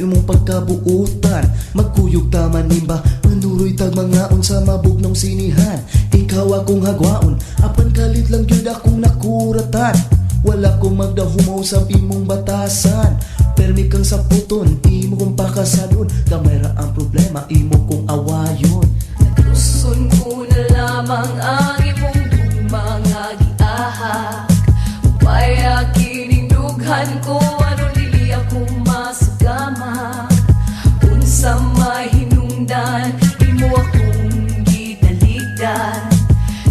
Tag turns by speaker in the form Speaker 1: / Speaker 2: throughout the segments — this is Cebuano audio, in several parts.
Speaker 1: imong pagkabuutan. Magkuyog ta manimba, manuroy tag mga unsa mabugnong sinihan. Ikaw akong hagwaon, apan kalit lang gyud akong nakuratan. Wala ko magdahumaw sa imong batasan. Permi kang saputon, imo kong pakasadon. Gamay ra ang problema, imo kong awayon.
Speaker 2: Tuson ko na lamang ang imong gugma nga giahak. Upaya kining dughan ko aron dili ako masugama. Unsa mahinungdan imo akong gitalikdan.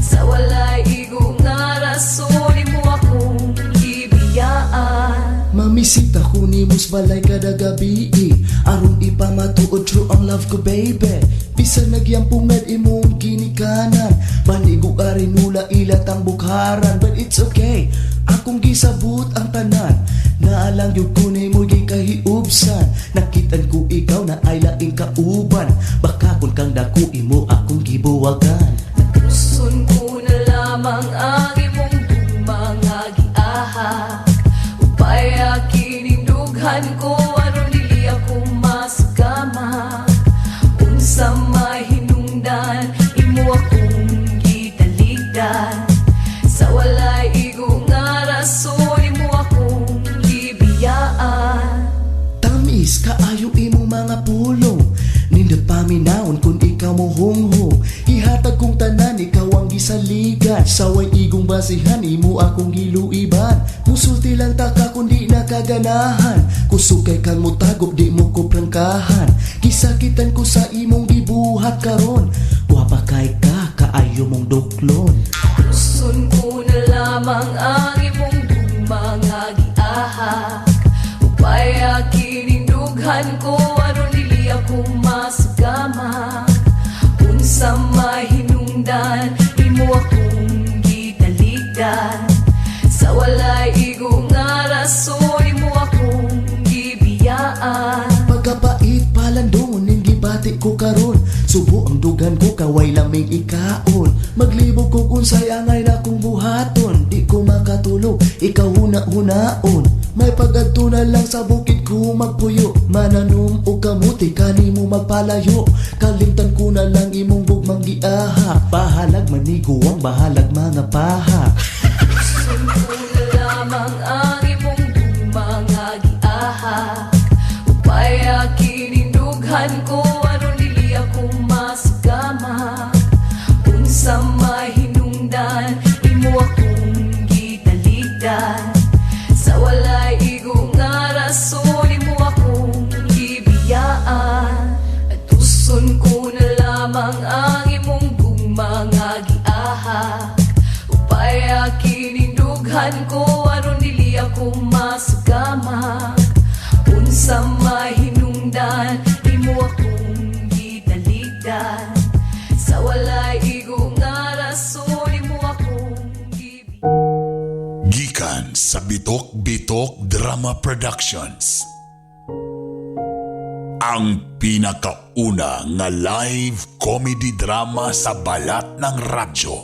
Speaker 2: Sa walay igo nga rason imo akong gibiyaan.
Speaker 1: Mamisita ko nimo sa balay kada gabi, aron ipamatuod true ang love ko, baby. Bisan nagyampungad imong ginikanan, Banigo arinula ilatang bukharan. But it's okay, akong gisabot ang tanan. Naalang gyud ko nimo gikahiubsan. Nakitan ko ikaw na ay laing kauban. Baka kun kang dako imo akong gibuwagan.
Speaker 2: Tuson ko na lamang ang imong gugma nga giahak. Upaya kining dughan ko aron dili ako masugama. Unsa mahinungdan imo akong gitalikdan. Sa walay igo nga rason imo akong gibiyaan.
Speaker 1: Tamis kaayo imong mga pulong. Nindot paminawon kung ikaw mo hunghong. Ihatag kong tanan, ikaw ang gisaligan. Saway igong basihan, imo akong giluiban. Musulti lang taka kung di nakaganahan. Kusog kay kang mutago, di mo ko prangkahan. Gisakitan ko sa imong gibuhat karon. Guwapa kay ka, kaayo mong duklon.
Speaker 2: Tuson ko na lamang ang imong gugma nga giahak. Upaya kining dughan ko aron dili ako masugama. Unsa mahinungdan imo akong gitalikdan. Sa walay igo nga rason imo akong gibiyaan.
Speaker 1: Pagkapait palandong ning gibati ko karon. Subo ang dugan ko kaway laming ikaon. Maglibog ko unsay angay na kong buhaton. Di ko makatulog, ikaw huna-hunaon. May pag-adto na lang sa bukid ko magpuyo. Mananom og kamuti kanimo magpalayo. Kalimtan ko na lang imong gugmang giahak. Bahalag maniguang, bahalag mga pahak.
Speaker 2: Tuson ko na lamang ang imong gugma nga giahak. Upaya kining dughan ko aron dili ako masugama. Unsa mahinungdan imo akong gitalikdan. Sa walay igo nga rason imo akong gibiyaan. Tuson ko na lamang ang imong gugma nga giahak. Upaya kining dughan ko aron dili ako masugama. Unsa mahinungdan imo akong gitalikdan. Sa walay igo nga rason imo akong gibiyaan.
Speaker 3: Gikan sa Bitok Bitok Drama Productions. Ang pinakauna nga live comedy drama sa balat ng radyo.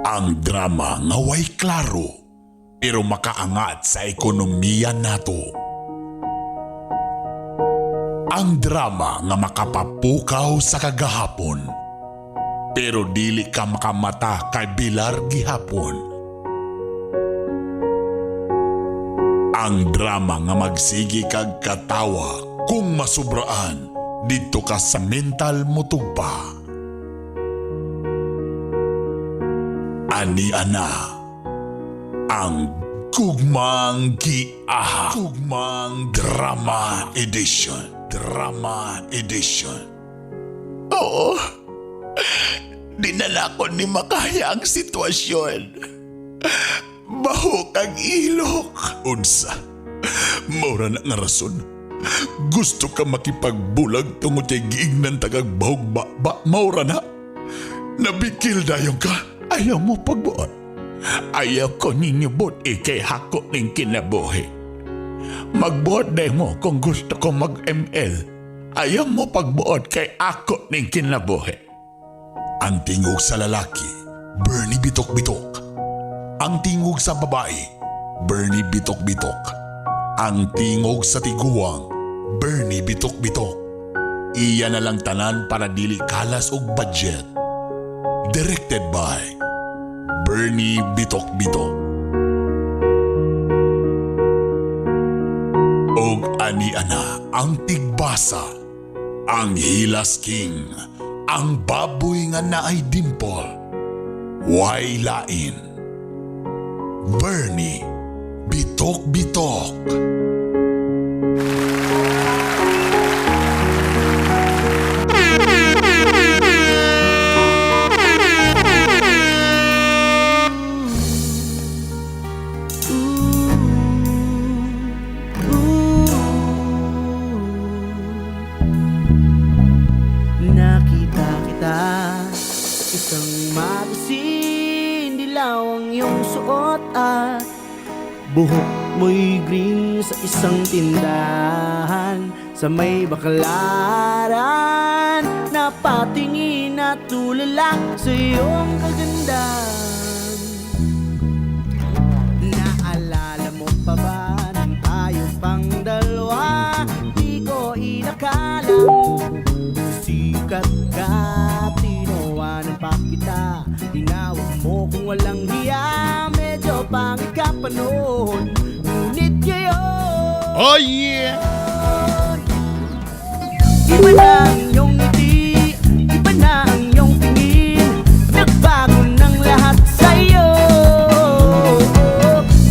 Speaker 3: Ang drama nga way klaro pero makaangat sa ekonomiya nato. Ang drama nga makapapukaw sa kagahapon pero dili ka makamata kay Bilar gihapon. Ang drama nga magsigi kag katawa kung masubraan didto ka sa mental motugpa. Ani ana ang Gugmang Giahak. Gugmang Drama Edition. Drama Edition. Oo. Dinala ko ni makaya ang sitwasyon. Bahok ang ilok. Unsa? Maura na nga rason. Gusto ka makipagbulag tungod kay giignan tagag bahog ba, ba maura na. Nabikil dayon ka. Ayaw mo pagbuot. Ayaw ko ninyo buot ikay hako ning kinabuhi. Magbuot day mo kung gusto ko mag-ML. Ayaw mo pagbuot kay ako ning kinabuhi. Ang tingog sa lalaki, Bernie Bitok Bitok. Ang tingog sa babae, Bernie Bitok Bitok. Ang tingog sa tiguang, Bernie Bitok Bitok. Iya na lang tanan para dili kalas og budget. Directed by Bernie Bitok Bitok. Og ani ana ang tigbasa, ang Hilas King, ang baboy nga naay dimple, way lain. Bernie Bitok Bitok.
Speaker 4: Nakita kita, isang magasin. Dilaw ang iyong suot at buhok mo'y green. Sa isang tindahan sa may Baclaran, napatingin at tulala sa iyong kagandahan. Naalala mo pa ba nang tayo pang dalawa? Di ko inakala sikat ka, tinawanan pa kita. Tinawag mo kung walang hiya. Medyo pangit ka pa noon, ngunit ngayon
Speaker 5: Oh yeah!
Speaker 4: iba na ang iyong ngiti, iba na ang iyong tingin. Nagbago ng lahat sa'yo.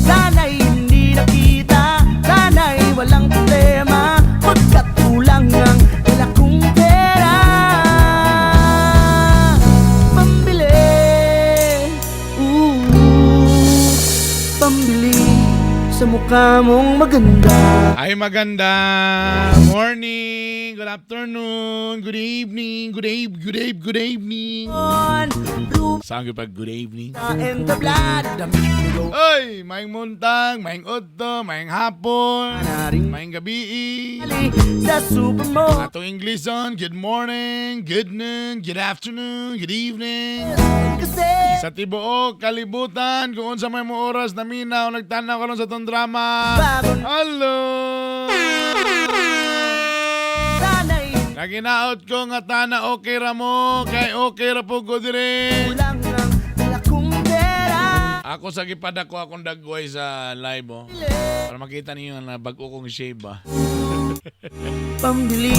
Speaker 4: Sana'y hindi nakita, sana'y walang problema, pagkat kulang ang dala kong pera. Pambili, ooh, pambili sa mukha mong maganda.
Speaker 5: Ay, maganda morning, good afternoon, good evening, good eve, good eve, good evening. Saan pag good evening? Oy, maayong buntag, maayong udto, maayong hapon, maayong gabi.
Speaker 4: Sa supermall.
Speaker 5: Atong English on, good morning, good noon, good afternoon, good evening.
Speaker 4: Kasi
Speaker 5: sa tibuok kalibutan, kung unsa may mo oras naminaw, nagtanaw karon sa atong drama. Hello!
Speaker 4: Sana'y
Speaker 5: Naginaot ko nga tana okay ra mo, kay okay ra po ko diri.
Speaker 4: kulang ang dala kong pera.
Speaker 5: Ako sa gipadako akong dagway sa live, oh. Para makita niyo na bag-o kong shave ba.
Speaker 4: Pambili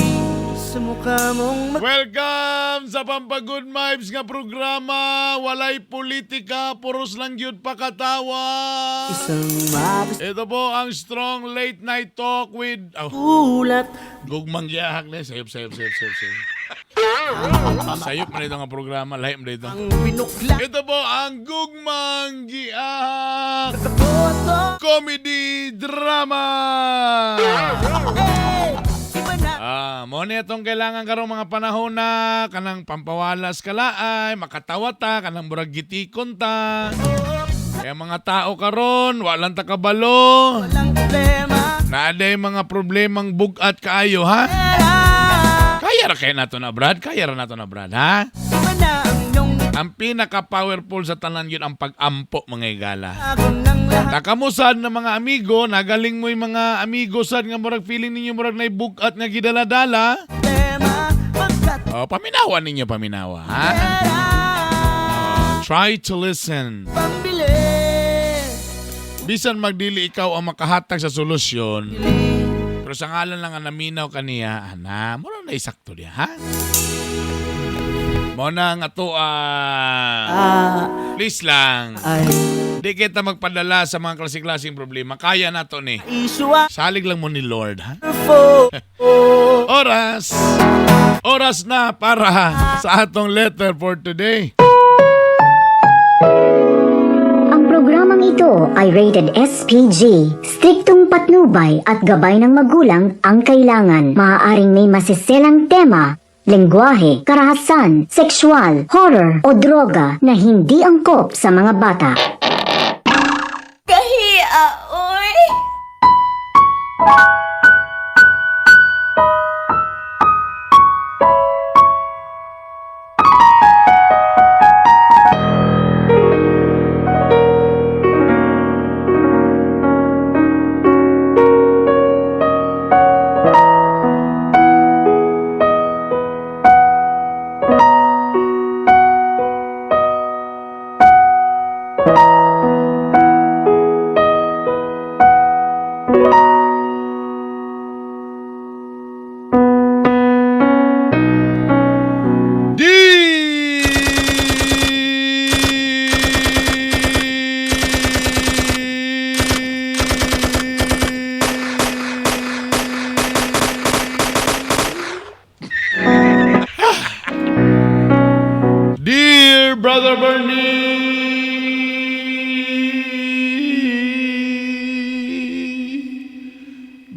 Speaker 4: sa mukha mong
Speaker 5: Welcome sa Pampagood Vibes nga programa. Walay politika, puros lang gyud pakatawa.
Speaker 4: Isang magas
Speaker 5: Ito po ang strong late night talk with, oh,
Speaker 4: ulat.
Speaker 5: Gugmang giyahak na. Sayop, sayop, sayop, sayop, sayop. Sayop man ito nga programa. Lahi man ito.
Speaker 4: Ang binukla
Speaker 5: Ito po ang Gugmang Giahak
Speaker 4: Boto.
Speaker 5: Comedy Drama.
Speaker 4: Eh, iba na.
Speaker 5: Ah, mo ni atong kailangan karong mga panahon na kanang pampawalas kalaay, makatawa ta, kanang murag gitikon ta. Kaya mga tao karon, walang ta kabalo.
Speaker 4: Walang problema.
Speaker 5: Naaday mga problemang bugat kaayo, ha?
Speaker 4: Pera.
Speaker 5: Kaya ra kay nato na, Brad. Kaya ra nato na, Brad, ha?
Speaker 4: Iba na ang iyong
Speaker 5: Ang pinaka-powerful sa tanan yun ang pag-ampo, mga igala.
Speaker 4: bago ng lahat.
Speaker 5: Takamusad na mga amigo, nagaling mo yung mga amigo sad nga murag feeling ninyo murag nay bugat nga gidala-dala.
Speaker 4: Problema pagkat
Speaker 5: Oh, paminawa ninyo, paminawa, ha?
Speaker 4: pera.
Speaker 5: Try to listen.
Speaker 4: Pambili.
Speaker 5: Bisan magdili ikaw ang makahatag sa solusyon, pero sa ngalan lang ang naminaw kaniya, ana, mura na isakto niya, ha? Mo na nga to, ah,
Speaker 4: Ah,
Speaker 5: please lang.
Speaker 4: ay
Speaker 5: Di kita magpadala sa mga klase-klaseng problema. Kaya na to ni.
Speaker 4: issue ah.
Speaker 5: Salig lang mo ni Lord, ha?
Speaker 4: Fo.
Speaker 5: Oras! Oras na para sa atong letter for today.
Speaker 6: Ang programang ito ay rated SPG. Striktong patnubay at gabay ng magulang ang kailangan. Maaaring may masiselang tema, lengguwahe, karahasan, sexual, horror o droga na hindi angkop sa mga bata.
Speaker 2: Kahiya, oy!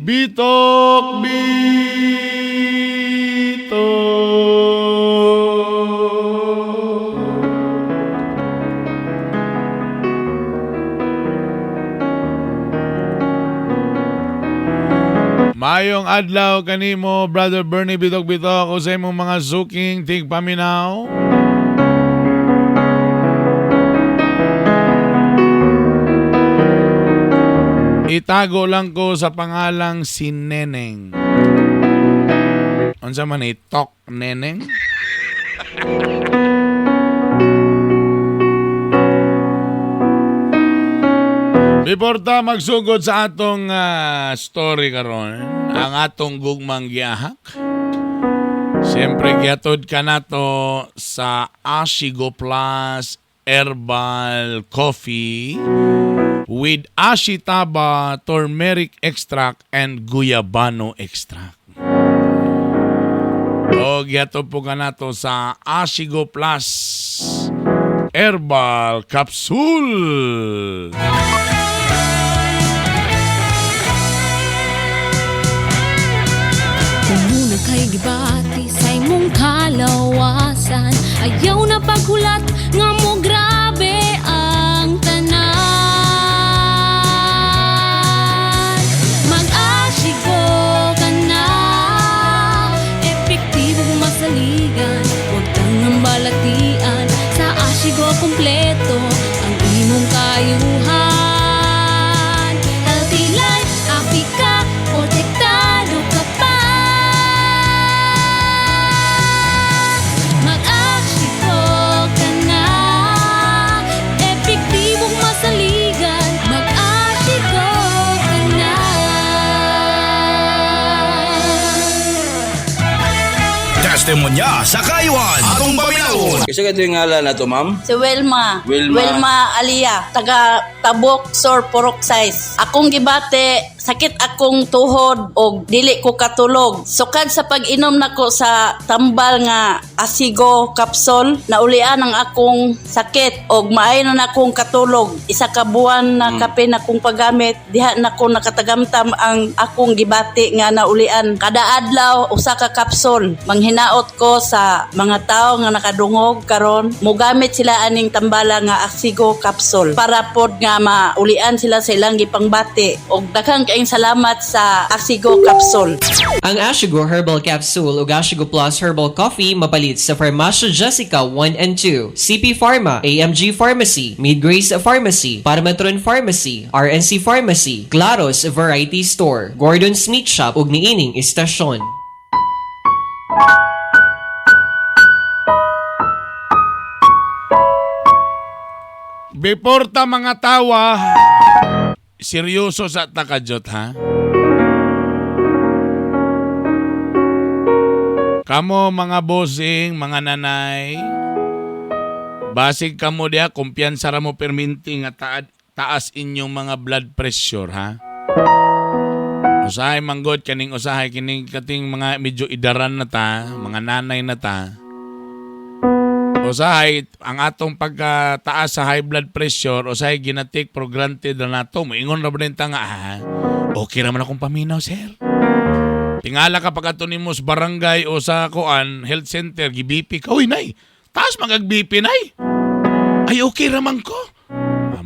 Speaker 5: Bitok Bitok. Mayong adlaw kanimo, Brother Bernie Bitok Bitok, o sa imong mga suking tigpaminaw. Itago lang ko sa pangalang si Neneng. Unsa man ni Tok Neneng? Before ta magsugod sa atong story karon, ang atong gugmang giyahak. Siyempre gihatod ka nato sa Ashigo Plus Herbal Coffee with Ashitaba turmeric extract and guyabano extract. O gihatod po ka nato sa Ashigo Plus Herbal Capsule.
Speaker 2: Kung muna kay gibati sa imong kalawasan, ayaw na paghulat nga mo grabe ang tanan. Mag-asygo ka na, epektibo masaligan, huwag kang balatian. Sa Ashigo kompleto ang imong kayuhan. Healthy life, happy ka, protektado ka pa. Mag-asygo ka na, epektibong masaligan. Mag-asygo ka na.
Speaker 7: Testimonya sa Kayuan. Atong paminawon.
Speaker 8: Isa ka ito yung ngalan na to, ma'am?
Speaker 9: Si Wilma.
Speaker 8: Wilma.
Speaker 9: Alia, taga Tabok, Sor Porok Size. Akong gibate, sakit akong tuhod og dili ko katulog. Sukad sa pag-inom nako sa tambal nga Asigo capsule, naulian ang akong sakit og maayo na akong katulog. Isa ka buwan na kape na akong paggamit, diha na ko nakatagamtam ang akong gibati nga naulian. Kada adlaw usa ka kapsol. Manghinaot ko sa mga tao nga nakadungog karon, mogamit sila aning tambala nga Asigo capsule para pod nga maulian sila sa ilang gipangbati. Og daghang kaayong salamat sa Asigo capsule.
Speaker 10: Ang Ashigo Herbal Capsule ug Ashigo Plus Herbal Coffee mapalit sa Farmacia Jessica 1 and 2, CP Pharma, AMG Pharmacy, Midgrace Pharmacy, Parmatron Pharmacy, RNC Pharmacy, Claros Variety Store, Gordon's Meat Shop ug niining istasyon.
Speaker 5: Before ta mga tawa, seryoso sa takajot ha. Kamo mga bossing, mga nanay, basig kamo diha, kumpiyansa ra mo perminti nga taas inyong mga blood pressure ha. Usahay manggod kaning usahay kining kating mga medyo idaran na ta, mga nanay na ta. Usahay ang atong pagkataas sa high blood pressure, usahay gina-take for granted na nato. Moingon ra ba din ta nga, okay ra man akong paminaw, sir. Tingala ka pag ato nimo sa barangay o sa kuan health center, gi-BP ka. Uy, nay, taas magag BP, nay. Ay, okay ra man ko.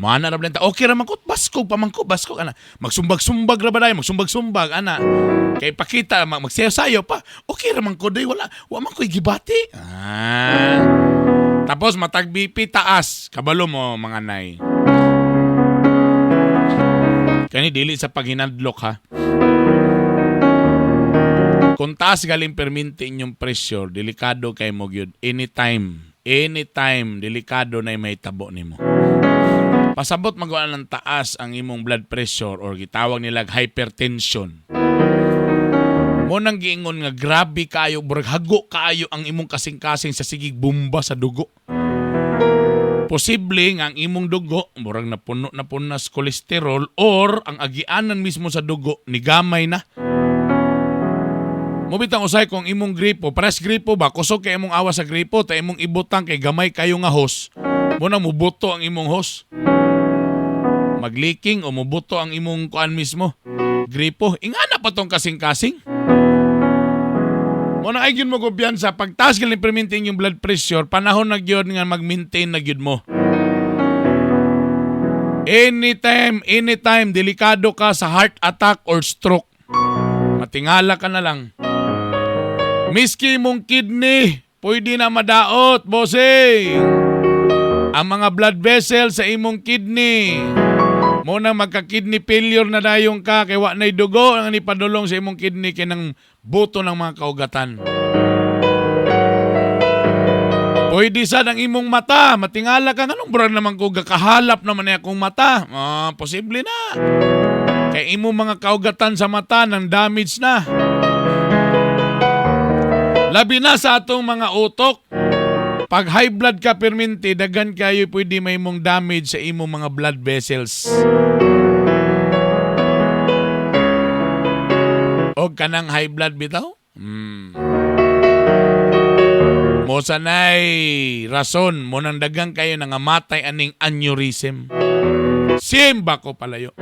Speaker 5: Mana ra ba din ta? Okay ra man ko, baskog pa man ko, baskog, ana. Magsumbag-sumbag ra ba day, magsumbag-sumbag, ana. Kay pakita, magsayo-sayo pa. Okay ra man ko, day, wala, wa man ko'y gibati. Tapos matag BP taas, kabalo mo mga nay. Kani dili sa paghinadlok ha. Kung taas galing perminti inyong pressure, delikado kay mo gyud. Anytime, anytime, delikado na may tabo nimo. Pasabot magawa ng taas ang imong blood pressure or gitawag nila hypertension. Mo nang giingon nga grabe kaayo, murag hago kaayo ang imong kasing-kasing sa sigig bomba sa dugo. Posible nga ang imong dugo murag napuno na puno sa kolesterol or ang agianan mismo sa dugo nigamay na. Mubitang usay kung imong gripo, pares gripo ba, kusog kay imong awa sa gripo, ta imong ibutang kay gamay kayo nga hose. Mo na mubuto ang imong hose. Magliking o mubuto ang imong kuan mismo. Gripo. Ingana pa tong kasing-kasing. Mo na ay gyud mo kumpiyansa pagtaas gyud ni perminti yung blood pressure, panahon na gyud nga mag-maintain na gyud mo. Anytime, anytime, delikado ka sa heart attack or stroke. Matingala ka na lang. Miski mong kidney, pwede na madaot, bossing. Ang mga blood vessel sa imong kidney. Mo nang magka-kidney failure na dayon ka kay wa na'y dugo ang nipadulong sa imong kidney kay nang buto ng mga kaugatan. Pwede sad ang imong mata, matingala ka nganong brad naman ko gakahalap naman ni akong mata. Ah, posible na. Kay imong mga kaugatan sa mata nang damage na. Labi na sa atong mga utok. Pag high blood ka perminti, daghan kayo pwede may mong damage sa imong mga blood vessels. O kanang high blood bitaw? Mo sanay rason mo nang dagang kayo nangamatay aning aneurysm. Simba ko palayo.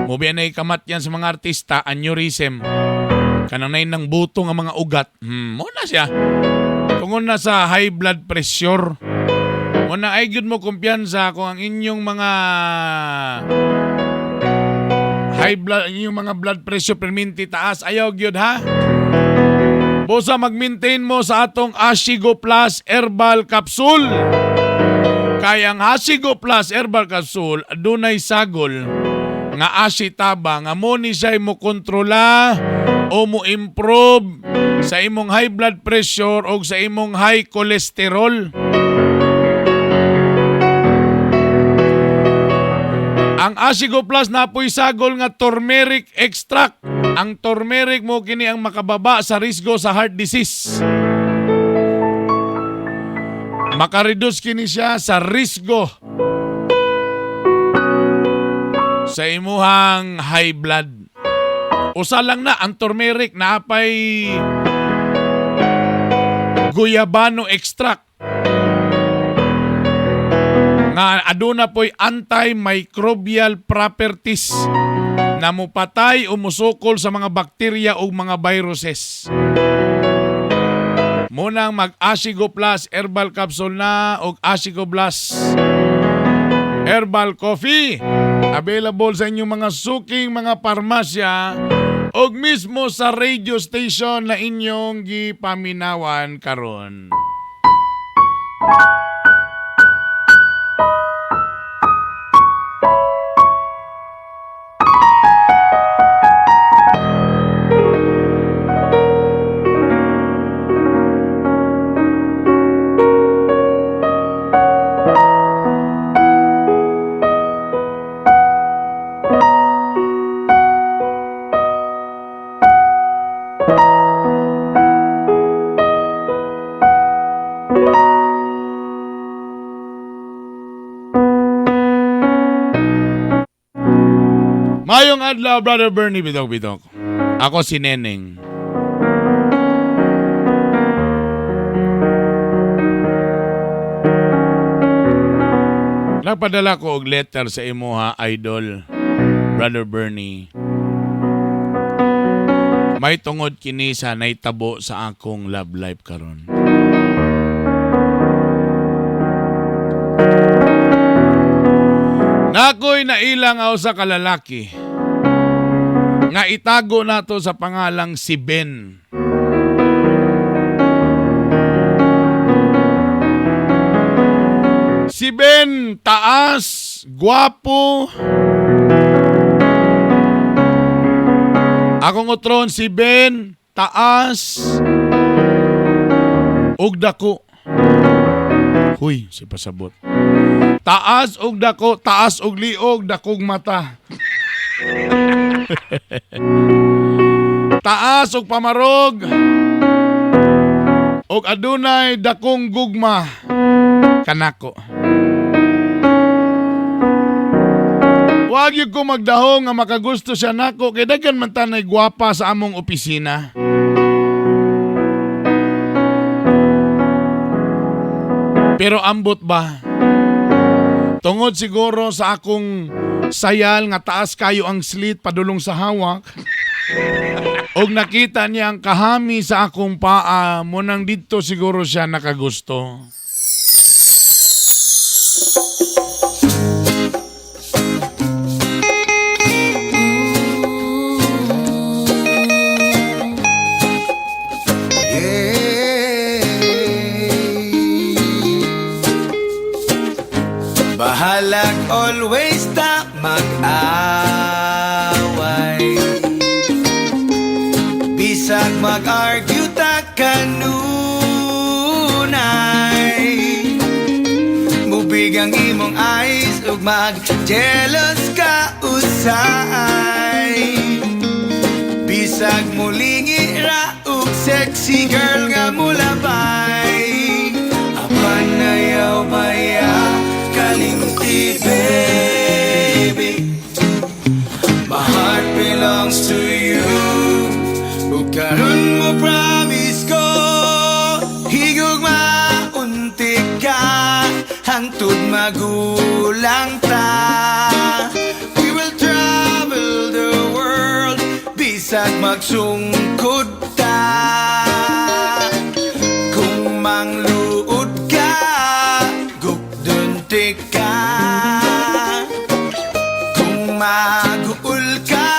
Speaker 5: Mo biya na kamat yan sa mga artista, aneurysm. Kanang nay nang buto nga mga ugat. Mo na siya. Tungod na sa high blood pressure. Mo na ay gyud mo kumpiyansa kung ang inyong mga high blood, inyong mga blood pressure perminti taas, ayaw gyud ha. Busa mag-maintain mo sa atong Ashigo Plus Herbal Capsule. Kay ang Ashigo Plus Herbal Capsule adunay sagol nga ashitaba nga mo ni siya'y mo kontrola o mo improve sa imong high blood pressure o sa imong high cholesterol. Ang Asigo Plus napoy sagol nga turmeric extract. Ang turmeric mo kini ang makababa sa risgo sa heart disease. Makareduce kini siya sa risgo sa imuhang high blood. Usa lang na ang turmeric naapay guyabano extract nga aduna po'y antimicrobial properties na mupatay o musukol sa mga bakterya o mga viruses. Munang mag-Asigo Plus Herbal Capsule na o Asigo Plus Herbal Coffee. Available sa inyong mga suking mga parmasya o mismo sa radio station na inyong gipaminawan karon. Mayong adlaw, Brother Bernie Bidok Bidok. Ako si Neneng. Nagpadala ko og letter sa imuha, idol, Brother Bernie. May tungod kini sa naitabo sa akong love life karon. Nakoy nailang aw sa kalalaki nga itago nato sa pangalang si Ben. Si Ben, taas, gwapo. Akong utron si Ben, taas, ug dako. Huy, si pasabot. Taas og dako, taas og liog, dakog mata. Taas og pamarog. Og adunay dakong gugma kanako. Wag yun ko magdahong nga makagusto siya nako kay daghan man tanay gwapa sa among opisina. Pero ambot ba? Tungod siguro sa akong Sayal nga taas kayo ang slit padulong sa hawak. Og nakita niya ang kahami sa akong paa, mo nang didto siguro siya nakagusto.
Speaker 4: Bahalag always ta mag-away. Bisag mag-argue ta kanunay. Mubig ang imong eyes ug mag-jealous ka usay. Bisag mulingi ra ug sexy girl nga mulabay. Apan ayaw baya kalimti, baby. My heart belongs to you. Ug karon mo promise ko, higugma unti ka hangtod magulang ta. We will travel the world bisag magsungkod ta. Kung mangluod ka, gugdunti ka. Kung maguol ka,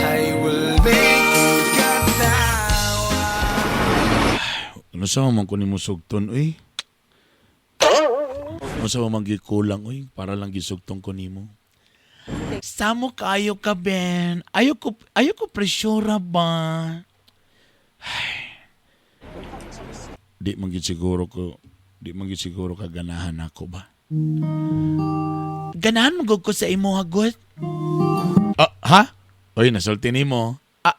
Speaker 4: I will make you katawa.
Speaker 5: Ano sa man ko nimo sugton uy? Ano sa man gikulang uy para lang gisugton ko nimo. Samo kayo ka Ben. Ayo ko presyura ba? Ay. Di man gid siguro ko di man gid siguro ka ganahan ako ba. Ganahan mo gud ko sa imo hagot. Ah, ha? Oy, nasulti nimo. Ah,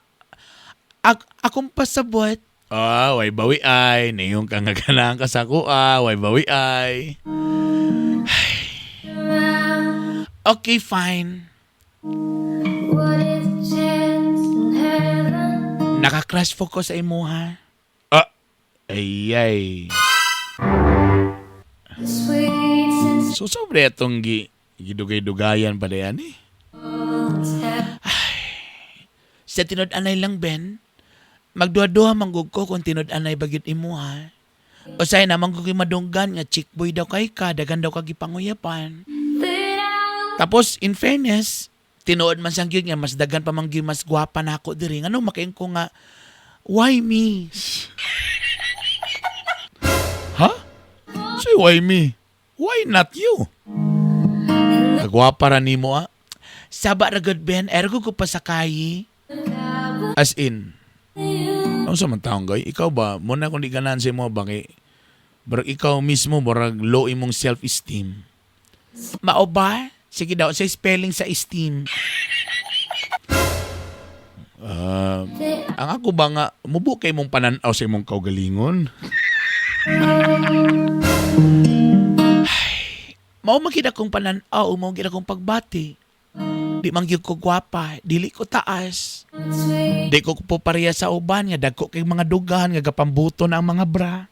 Speaker 5: akong pasabot. Ah, way bawi ay. Niyong ka nga ganahan ka sa kuha. Way bawi ay. Okay, fine. Naka-crush po ko sa imuha. Ah, ay ay. So sobre atong gidugay-dugayan pa dayan eh. Ay, sa tinud-anay lang, Ben. Magduha-duha manggug ko kung tinud-anay bagit imuha. O say na manggug madunggan nga chick boy daw kay ka, dagan daw ka gipanguyapan. Tapos, in fairness, tinuod man siyang gyud nga mas dagan pa man gyud mas gwapa na ako diri. Ngano makaing ko nga why me? Ha? Say why me? Why not you? Kagwapa ra nimo ah. Saba ra gud Ben, ergo ko pasakayi. As in, ano sa man taong gay? Ikaw ba, mo na kung di ganahan sa imo ba kay barag ikaw mismo barag low imong self-esteem. Mao ba? Sige daw, sa spelling sa esteem. Ah, ang ako ba nga, mubo kay mong pananaw sa imong kaugalingon? Ay, mao man gid akong pananaw, mao gid akong pagbati. Di man gyud ko gwapa, dili ko taas. Di ko po pareha sa uban nga dagko kay mga dugan nga gapambuto na ang mga bra.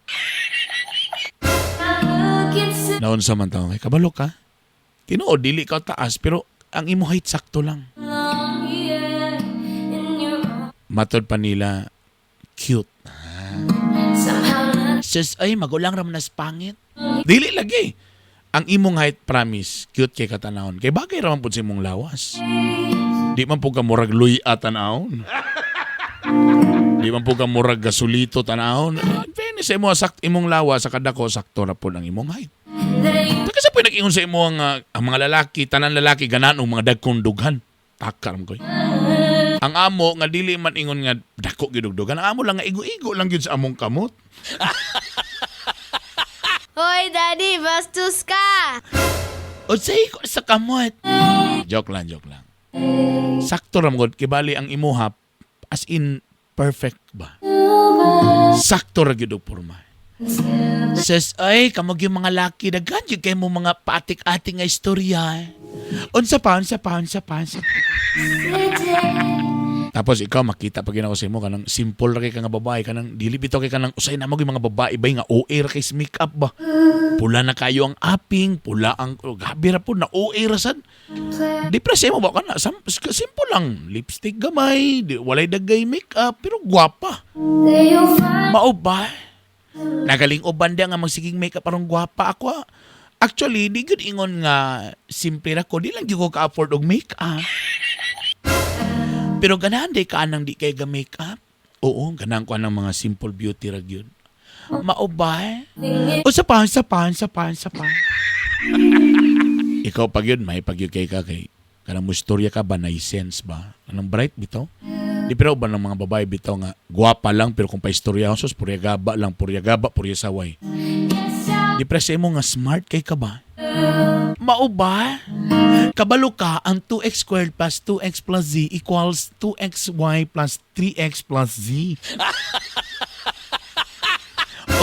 Speaker 5: Naon sa man taong, kabalo ka. Tinuod dili ka taas pero ang imo height sakto lang. Matod pa nila cute. Sus, ay magulang ra man nas pangit. Dili lagi. Ang imong height promise, cute kay katanahon. Kay bagay ra man pud sa imong lawas. Di man pud ka murag luya tanahon. Di man pud ka murag gasolito tanahon. In fairness sa imo imong lawas sa kadako sakto ra pud ang imong height. Taka sa pwede nag-ingon sa imo ang mga lalaki, tanan lalaki ganahan og mga dagkong dughan. Takar mo koy. Ang amo nga dili man ingon nga dako gyud og dughan. Ang amo lang nga igo-igo lang gyud sa among kamot.
Speaker 2: Hoy, Daddy, bastos ka!
Speaker 5: O say ko sa kamot. Joke lang, joke lang. Sakto ra man gud kibali ang imuha as in perfect ba. Sakto ra gyud og porma. Sis, ay, kamog yung mga laki, daghan gyud kay mo mga paatik-atik nga istorya. Unsa pa, unsa pa, unsa pa, unsa pa. Tapos ikaw makita pag gina ko sa imo kanang simple ra kay ka nga babae, kanang dili bitaw kay kanang usay na mo gyud mga babae bay nga OA ra kay sa makeup ba. Pula na kayo ang aping, pula ang oh, gabi ra po na OA ra sad. Di pre sa imo ba kana simple lang, lipstick gamay, di, walay dagay makeup pero gwapa. Mao ba? Nagaling uban dia nga magsiging makeup aron gwapa ako. Ah. Actually, di gyud ingon nga simple ra ko, di lang gyud ko ka-afford og makeup. Pero ganahan di ka anang di kay ga makeup. Oo, ganahan ko anang mga simple beauty ra gyud. Mao ba? O sa pa, sa pa, sa pa, sa pa. Ikaw pag yun, may pag yun kay ka kay kanang mustorya ka ba, na sense ba? Anong bright bitaw? Di pero ba ng mga babae bitaw nga gwapa lang pero kung paistorya sus purya gaba lang, purya gaba, purya saway. Di pre sa imo nga smart kay ka ba? Mao ba? Kabalo ka ang 2x squared plus 2x plus z equals 2xy plus 3x plus z.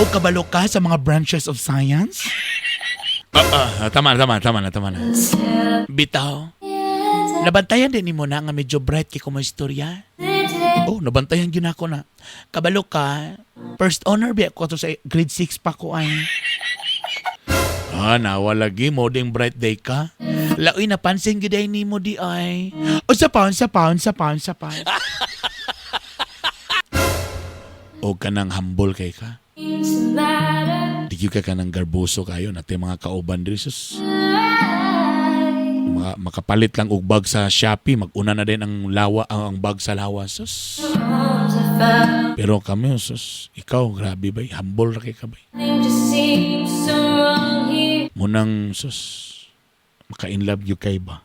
Speaker 5: O kabalo ka sa mga branches of science? Tama na, tama na, tama na, tama na. Bitaw. Nabantayan din nimo na nga medyo bright kay ko mo istorya. Oh, nabantayan gyud ako na. Kabalo ka, first honor biya ko to sa grade 6 pa ko ay. Ah, nawa lagi mo ding bright day ka. Laoy napansin gyud ay nimo di ay. O sa pa, sa pa, sa pa, sa pa. O kanang humble kay ka. Di gyud ka kanang garboso kayo natay mga kauban diri sus. Makapalit lang og bag sa Shopee, mag-una na din ang lawa ang bag sa lawa sus. Pero kami sus, ikaw grabe bay, humble ra kay ka bay. Munang sus, maka-in love you kay ba?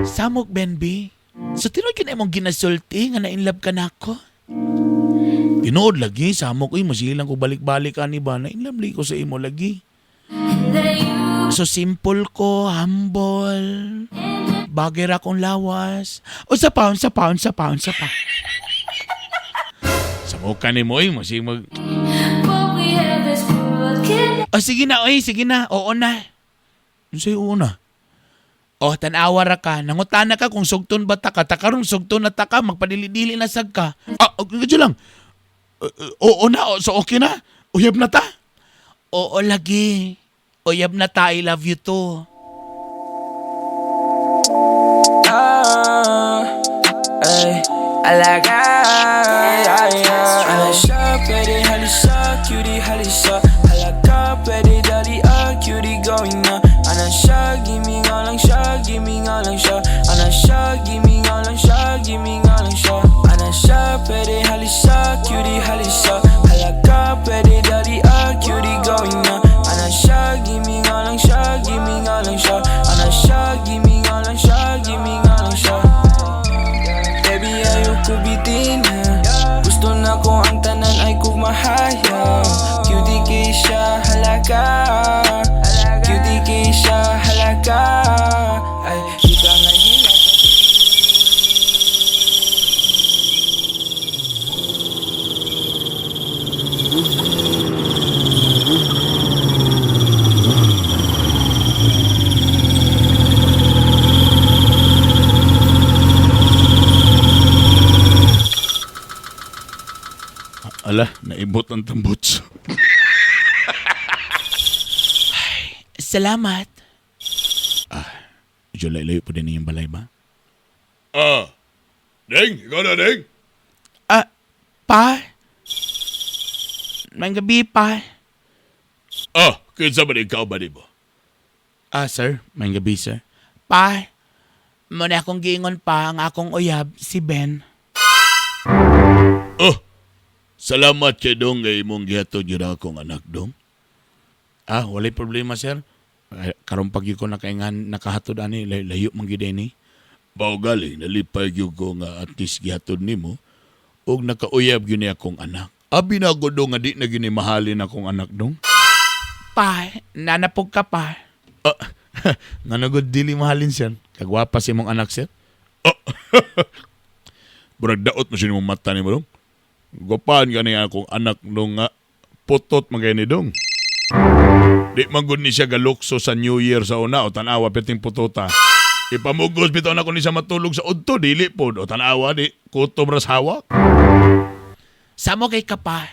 Speaker 5: Samok Benby, so tinuod gyud imong ginasulti nga na-in love ka nako? Tinuod lagi, samok uy, masilang ko balik-balik ani ba, na-in love lagi ko sa imo lagi. So simple ko, humble. Bagay ra kong lawas. O sa pound, sa pound, sa pound, sa pound. Samukan ni mo, eh, masig mag... O sige na, oy, sige na. Oo na. Ano sa'yo, oo na? O, tanawa ra ka. Nangutana ka kung sugton ba ta ka. Takarong sugton na ta ka, magpadili-dili na sad ka. Ah, okay, lang. Oo na, o, so okay na. Uyab na ta. Oo lagi. Uyab na ta, I love you too.
Speaker 11: Ah, ay, alaga, ay, ay. Ano siya, pwede halisa, cutie halisa. Halaka, pwede dali, ah, cutie going na. Ano siya, gimme nga lang siya, gimme nga lang siya. Ano siya, gimme nga lang siya, gimme nga lang siya. Ano siya, pwede halisa, cutie halisa. Halaka, pwede dali, ah, cutie going na. Ano siya, gimme nga lang siya, gimme nga lang siya. Ano siya, gimme nga lang siya, gimme nga lang siya. Baby, ayoko bitin ha. Gusto na ko ang tanan ay kumahaya. Cutie kay siya, halaga. Cutie kay siya, halaga. Ay, di ka nga hila.
Speaker 3: Ala, naibot ang tambuts.
Speaker 5: Salamat. Ah, medyo layo po din yung balay ba?
Speaker 3: Ah, Ding, ikaw na, Ding.
Speaker 5: Ah, pa? May gabi pa.
Speaker 3: Ah, kinsa ba ikaw ba di ba?
Speaker 5: Ah, sir. May gabi, sir. Pa, muna akong giingon pa ang akong uyab, si Ben.
Speaker 3: Oh, salamat kay dong kay imong gihatod gyud akong anak dong.
Speaker 5: Ah, walay problema, sir. Ay, karon pag ko nakaingan nakahatod ani layo, layo man gyud ini.
Speaker 3: Bao galing nalipay gyud ko nga at least gihatod nimo ug nakauyab gyud ni akong anak. Abi na ko dong nga di na gyud ni mahalin akong anak dong.
Speaker 5: Pa, nanapog ka pa.
Speaker 3: Ah,
Speaker 5: Nga gud dili mahalin sir. Kagwapa si imong anak, sir.
Speaker 3: Oh. Burag daot mo siya nimong mata nimo dong. Gwapaan ka niya akong anak dong nga putot man kay ni dong. Di man gud ni siya galukso sa New Year sa una o tanawa perting putota. Ipamugos bitaw na ko ni siya matulog sa udto, dili po. O tanawa di, kutob ras hawak.
Speaker 5: Samo kay ka pa.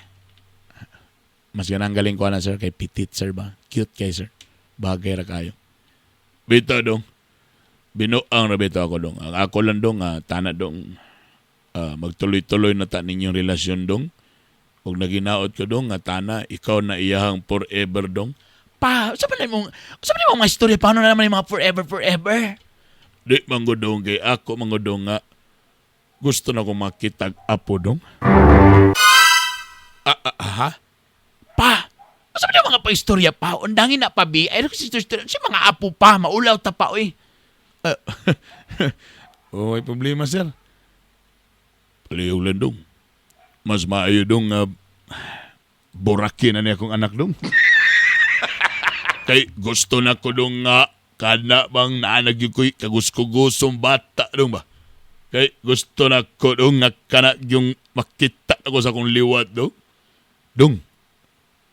Speaker 3: Mas ganang galing ko na sir, kay petit sir ba? Cute kay sir. Bagay ra kayo. Bitaw dong. Binuang ra bitaw ako dong. Ang ako lang dong, tana dong. Magtuloy-tuloy na ta ninyong relasyon dong. Kung naginaot ko dong, nga tana, ikaw na iyahang forever dong.
Speaker 5: Pa, sa man mong sa man mong mga istorya paano na naman yung mga forever forever?
Speaker 3: Di manggudong kay ako manggudong nga gusto na kong makitag apo dong. Ha?
Speaker 5: Pa, sa man yung mga pa-istorya pa? Undangin na pa bi. Ay kasi istorya si mga apo pa, maulaw ta pa oy.
Speaker 3: Oh, may problema sir. Palihog lang dong. Mas maayo dong nga burakin na niya akong anak dong. Kay gusto na ko dong nga kana bang naanag yung ko'y kaguskugusong bata dong ba? Kay gusto na ko dong nga kana yung makita na ko sa akong liwat dong. Dong,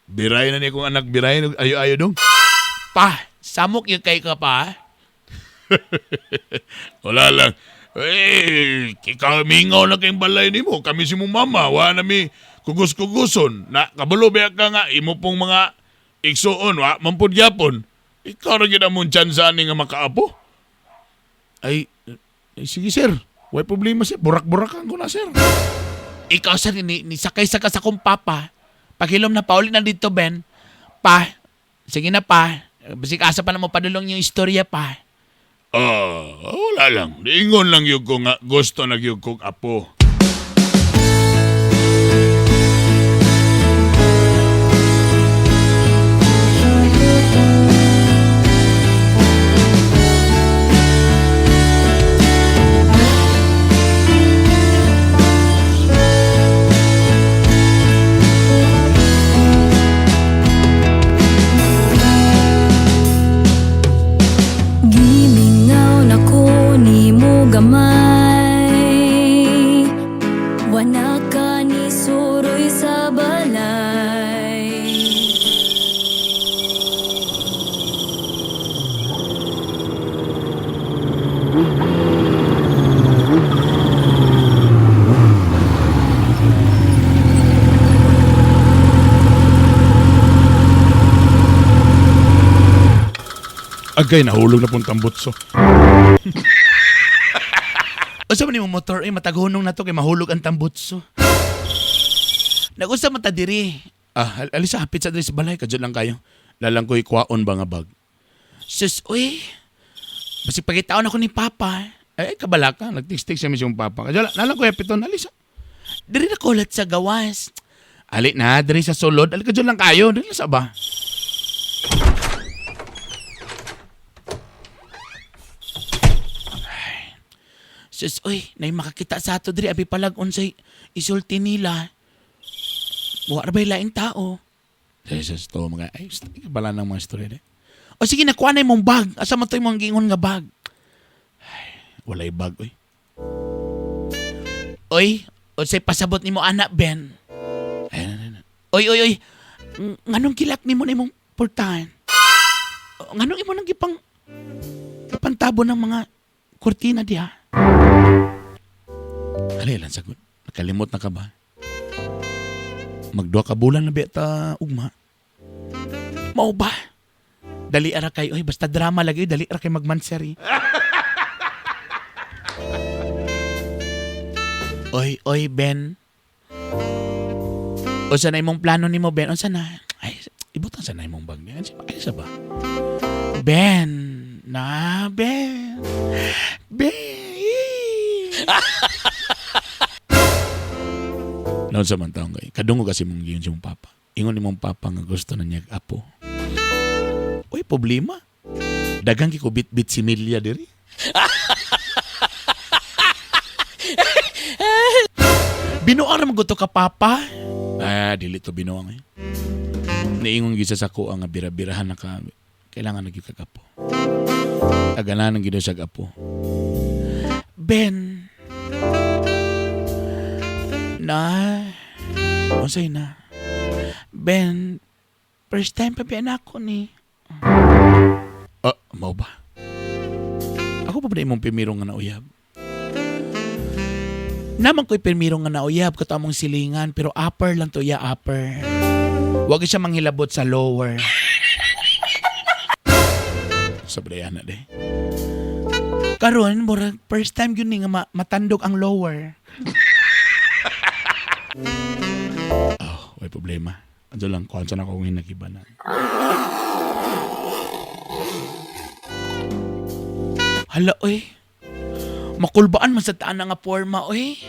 Speaker 3: biray na niya akong anak, biray na ayo-ayo dong.
Speaker 5: Pa, samok yung kay ka pa.
Speaker 3: Wala lang. Eh, kikamingaw na kayong balay nimo. Kami si mong mama, wa na mi kugus-kuguson. Na kabalo ba ka nga imo pong mga igsuon, wa man pud gyapon. Ikaw ra gyud among tsansa ani nga makaapo. Ay, eh, sige sir. Way problema sir. Burak-burakan ko na sir.
Speaker 5: Ikaw sa ni sakay sa ka sa kong papa. Paghilom na pauli na dito Ben. Pa, sige na pa. Basig asa pa na mo padulong yung istorya pa.
Speaker 3: Wala lang. Ingon lang yun ko nga gusto na gyud kong apo.
Speaker 2: Gimingaw na ko nimo gamay. Wala ka ni suroy sa balay.
Speaker 3: Agay, nahulog na pong tambutso.
Speaker 5: Unsa man imong motor ay mataghunong na to kay mahulog ang tambutso. Nag-usa man ta diri.
Speaker 3: Alisa, hapit sa diri sa balay. Kadyo lang kayo. Lalang ko'y kwaon ba nga bag?
Speaker 5: Sus, uy. Basig pagitaon ako ni Papa.
Speaker 3: Eh, kabala ka. Nagtikstik siya mismo papa. Kadyo lang, lalang ko'y hapiton. Alisa.
Speaker 5: Diri na kulat sa gawas.
Speaker 3: Ali na, diri sa sulod. Ali kadyo lang kayo. Diri sa ba?
Speaker 5: Sus, uy, nay makakita sa ato diri abi palag unsay isulti nila. Wa ra ba'y laing tao.
Speaker 3: Jesus, to mga... Ay, kabala ng mga istorya di.
Speaker 5: O sige, nakuha na imong bag. Asa man to imong giingon nga bag?
Speaker 3: Walay bag, oy.
Speaker 5: Oy, unsay pasabot nimo anak Ben?
Speaker 3: Ay, na, na, na.
Speaker 5: Oy, oy, oy. Nganong kilak nimo na imong portahan? Nganong imo nang gipang pantabo ng mga kurtina diha?
Speaker 3: Ali lang sagot. Nakalimot na ka ba? Magduha ka bulan na beta ugma.
Speaker 5: Mao ba? Dali ara kay oy, basta drama lagi, dali ara kay magmanseri. Oy, oy Ben. Unsa na imong plano nimo Ben? Unsa na?
Speaker 3: Ay, ibutang sa na imong bag niya. Ay, sa ba?
Speaker 5: Ben, na Ben. Ben.
Speaker 3: Noon sa man taong kay. Kadungo kasi mong giyon si mong papa. Ingon ni mong papa nga gusto na niya apo. Uy, problema. Dagang kikubit-bit si Milya diri.
Speaker 5: Binuang ra man ka papa.
Speaker 3: Ah, dili to binuang eh. Niingon gyud sa sako ang bira-birahan na ka. Kailangan na gyud kag apo. Aganahan gyud siya apo.
Speaker 5: Ben. Na. Unsay na? Ben, first time pa biyan ako ni.
Speaker 3: Ah, mao ba? Ako
Speaker 5: Ako pa ba imong pirmiro nga nauyab? Naman ko'y pirmiro nga nauyab kato among silingan pero upper lang to iya, upper. Wag siya manghilabot sa lower. Sa na de. Karon murag first time yun ni nga matandog ang lower. Oh, may problema. Ano lang, kuhan na akong hinagibanan. Hala, oy. Makulbaan man sa taan na nga forma, oy.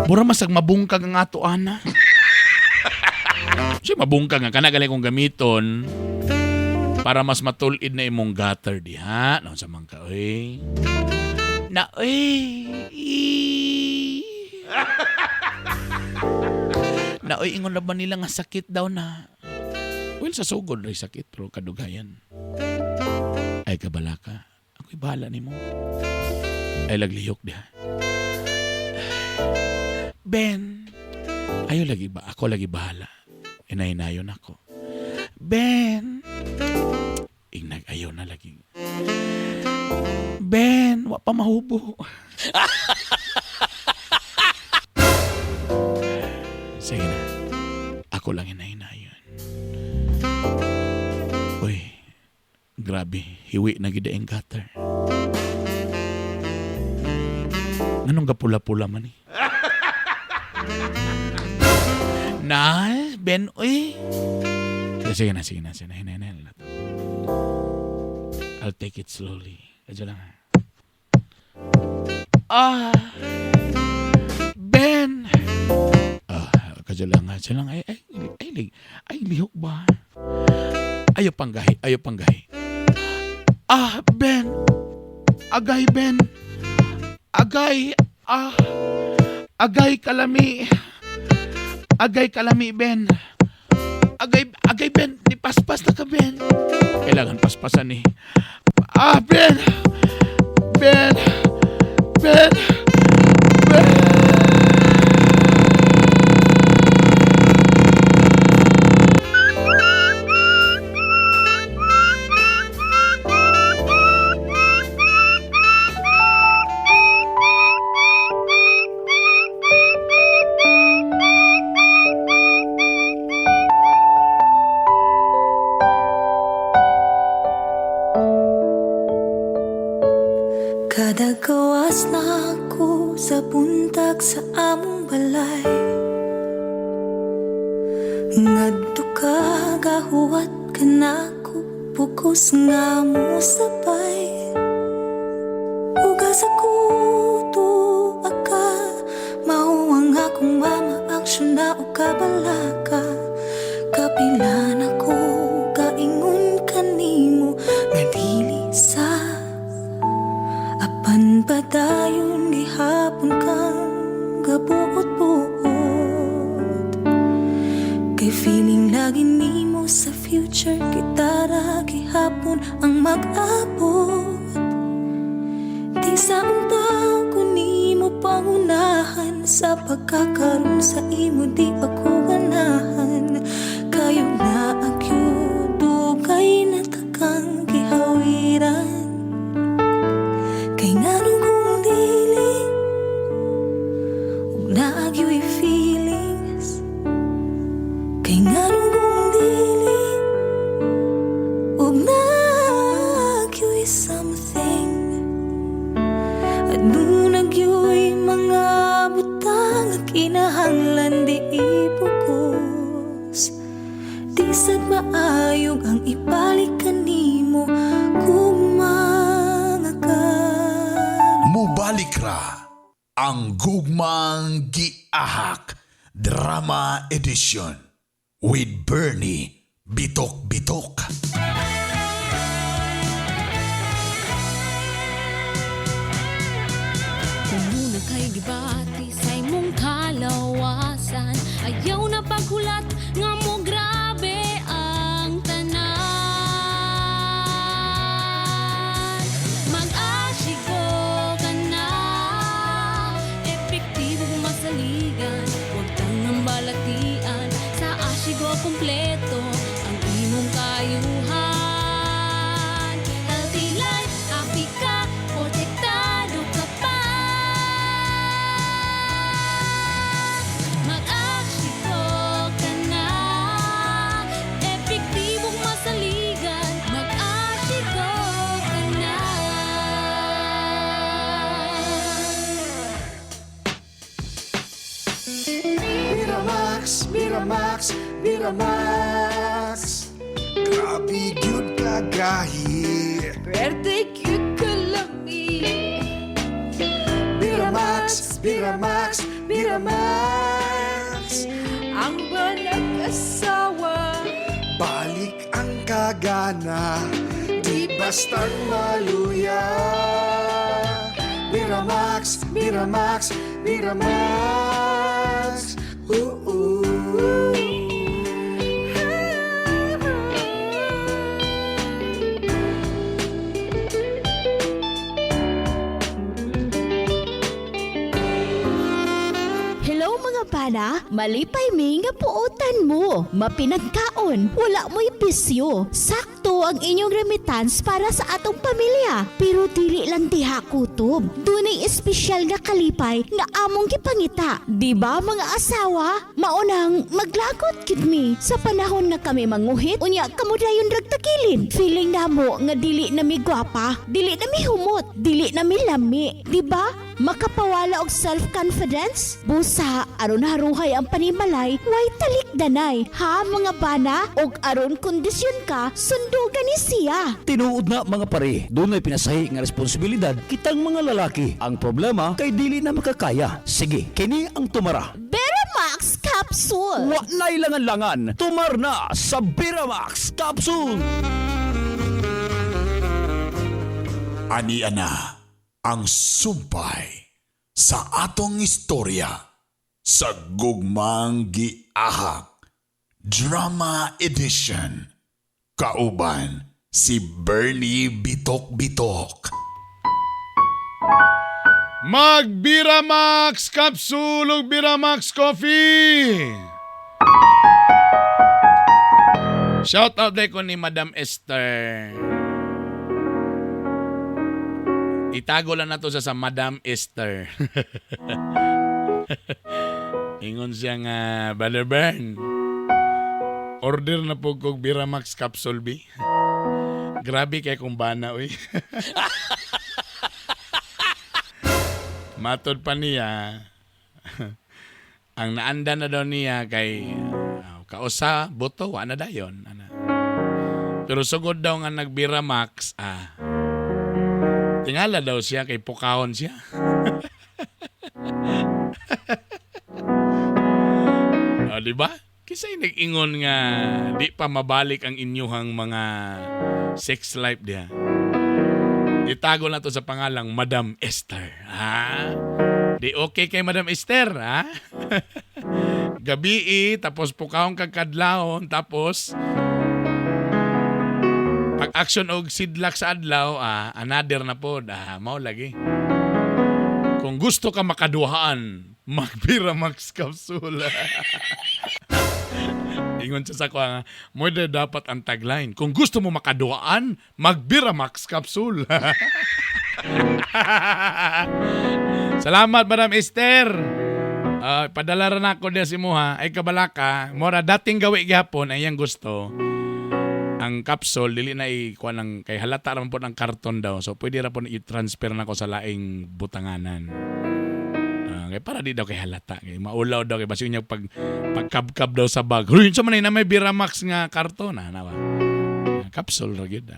Speaker 5: Mura masag mabungkag ang ato, ana. Siya mabungkag nga, kana gali kong gamiton para mas matulid na imong gutter diha. Naon sa man ka, oy. Na, oy. Na, oy, ingon na ba nila nga sakit daw na? Well, sa sugod ray sakit, pero kadugayan. Ay, kabalaka. Ako'y bahala nimo. Ay, laglihok diha. Ben, ayo lagi ba? Ako lagi bahala. Inay-inayon ako. Ben, ingnag ayaw na lagi. Ben, wa pa mahubo. Sige na. Ako lang inay-inayon. Uy, grabe. Hiwi na gid ang gutter. Nganong gapula-pula man eh? Na, Ben, uy. Sige na, sige na, sige na. Hinay, hinay na to. I'll take it slowly. Medyo lang ha. Ah! Ben! Ah, kadyo lang ha. Kadyo lang. Ay, ay, ay, ay, ay, lihok ba? Ayaw panggahi, ayaw panggahi. Ah, Ben! Agay, Ben! Agay! Ah! Agay, kalami! Agay, kalami, Ben! Agay, agay, Ben! Di paspas na ka, Ben! Kailangan paspasan eh. Ah, Ben! Ben! Ben! Ben!
Speaker 2: Kada gawas na ako sa buntag sa among balay, ngadto ka gahuwat ka nako, pugos nga mosabay. Ugas ako tuwa ka, mao ang akong mama aksyon na o kabalaka. Kapila na ko kaingon kanimo nga dili sa apan padayon gihapon kang gabuot-buot. Kay feeling lagi nimo sa future kita ra gihapon ang mag-abot. Di sa unta ko nimo pangunahan, sa pagkakaroon sa imo di ako ganahan. Kayo na agyud dugay na takang gihawiran. Kay nganong kung dili ug naagyo'y feelings. Kay nganong kung dili ug naagyo'y something. Aduna gyo'y mga butang nga kinahanglan di ipugos. Di sad maayog ang ibalik kanimo kung mga ka.
Speaker 3: Mubalik ra ang Gugmang Giahak Drama Edition with Bernie Bitok Bitok.
Speaker 2: Muna kay gibati sa imong kalawasan, ayaw na paghulat nga mo grabe ang tanan. Mag-Ashigo ka na, epektibo masaligan, huwag tangang balatian. Sa Ashigo kompleto ang imong kayuhan.
Speaker 1: Miramax, Miramax, Miramax.
Speaker 12: Grabe gyud kagahi.
Speaker 2: Pwerte gyud kalami.
Speaker 12: Miramax, Miramax, Miramax.
Speaker 2: Ang banag-asawa.
Speaker 12: Balik ang kagana, di bastang maluya. Miramax, Miramax, Miramax. Ooh, ooh.
Speaker 13: Hello mga bana, malipay mi nga puotan mo. Mapinagkaon, wala mo'y bisyo. Sakto ang inyong remittance para sa atong pamilya. Pero dili lang diha kutob. Dunay espesyal nga kalipay nga among gipangita. Di ba mga asawa? Maunang maglagot gid mi sa panahon nga kami manguhit unya kamo dayon rag tagilid. Feeling namo nga dili na mi gwapa, dili na mi humot, dili na mi lami. Di ba? Makapawala og self-confidence? Busa, aron haruhay ang panimalay, way talikdanay. Ha mga bana? Og aron kondisyon ka, sundugan ni siya.
Speaker 7: Tinuod na mga pare, dunay pinasahi nga responsibilidad kitang mga lalaki. Ang problema kay dili na makakaya. Sige, kini ang tumara.
Speaker 13: Beramax Capsule!
Speaker 7: Wa na'y langan-langan, tumar na sa Beramax Capsule.
Speaker 3: Ani ana ang sumpay sa atong istorya sa Gugmang Giahak Drama Edition. Kauban si Bernie Bitok Bitok.
Speaker 5: Mag Biramax Capsule ug Biramax Coffee. Shout out day ko ni Madam Esther. Itago lang nato siya sa Madam Esther. Ingon siya nga, Brother Bern, order na po kog Biramax Capsule B. Grabe kay kung bana, uy. Matod pa niya, ang naanda na daw niya kay kausa, buto, wa na dayon. Ana. Pero sugod daw nga nagbiramax, tingala daw siya kay pukahon siya. O, di ba? Kisa'y nag-ingon nga di pa mabalik ang inyuhang mga sex life diha. Itago na to sa pangalang Madam Esther. Ha? Di okay kay Madam Esther, ha? Gabi tapos pukahon kag kadlawon, tapos pag action og sidlak sa adlaw, another na pod, mao lagi. Kung gusto ka makaduhaan, magbiramax capsule. Ingon siya sa kuha nga, mo dapat ang tagline. Kung gusto mo makaduhaan, magbiramax capsule. Salamat, Madam Esther. Padala ra nako diya si Muha. Ay kabalaka, mora dating gawi gihapon ay iyang gusto. Ang capsule dili na ikuha ng kay halata ra man po ng karton daw. So pwede ra po i-transfer nako sa laing butanganan. Kay para di daw kay halata. Kay maulaw daw kay basi niya pag pagkabkab daw sa bag. Huy, unsa man na may Biramax nga karton na na ba? Capsule ra gyud.